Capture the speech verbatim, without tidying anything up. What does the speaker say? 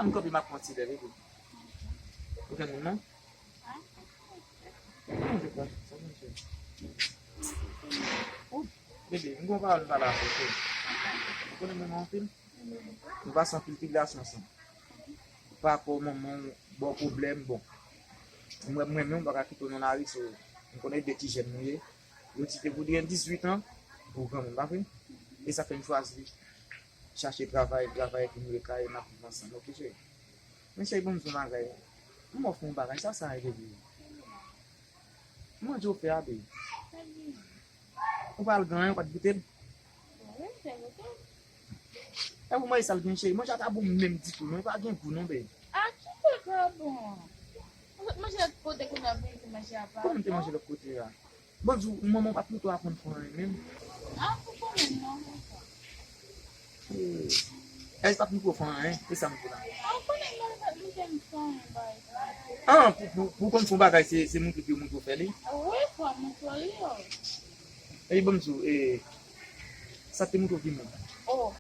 M kanpe, m ap pran ti lè, bebe. Ou gen moun, non? Non, je crois, sa, mesye. Oh, bebe, m gon pawòl m pale avè w, cheri. Ou konnen m renmen w anpil. Nou pase anpil tribilasyon ansanm. Papa w, manman w ba w pwoblèm, bon. Mwen, mwen menm, m pa ka kite w nan lari, so, m konnen de ti jèn nou ye. Yo di ke pou gen dizuit an, ou granmoun, pa vre? E sa fè m chwazi chache travay, travay pou nou rekare, n ap viv ansanm, oke, cheri? Men cheri, ban m di w yon bagay. M ofri w yon bagay, sa, sa, bebe. M mande w fè a, bebe. Ou pa al gen anyen, ou pa t goute l? Wi, m te goute l. E pou manje sa l gen, cheri? Manje a pa bon menm ditou, non. Li pa gen gou, non, bebe. A, kite pa bon. Ou sot manje lòt kote kounye a, vin di manje a pa bon. Kòman m te manje lòt kote a? Bon, di w, manman w pa t montre w aprann fè anyen menm. A, m pa konnen non, konsa. Èske pa t montre w fè anyen? E sa m di w la. A, ou konnen non, m pa t montre m fè anyen, bay. A, pou, pou, pou w konn fè yon bagay, se, se montre pou yo montre w fè li? Wi, fò montre w li, yo. Epi ban m di w, e, sa te montre w ki moun? Oh.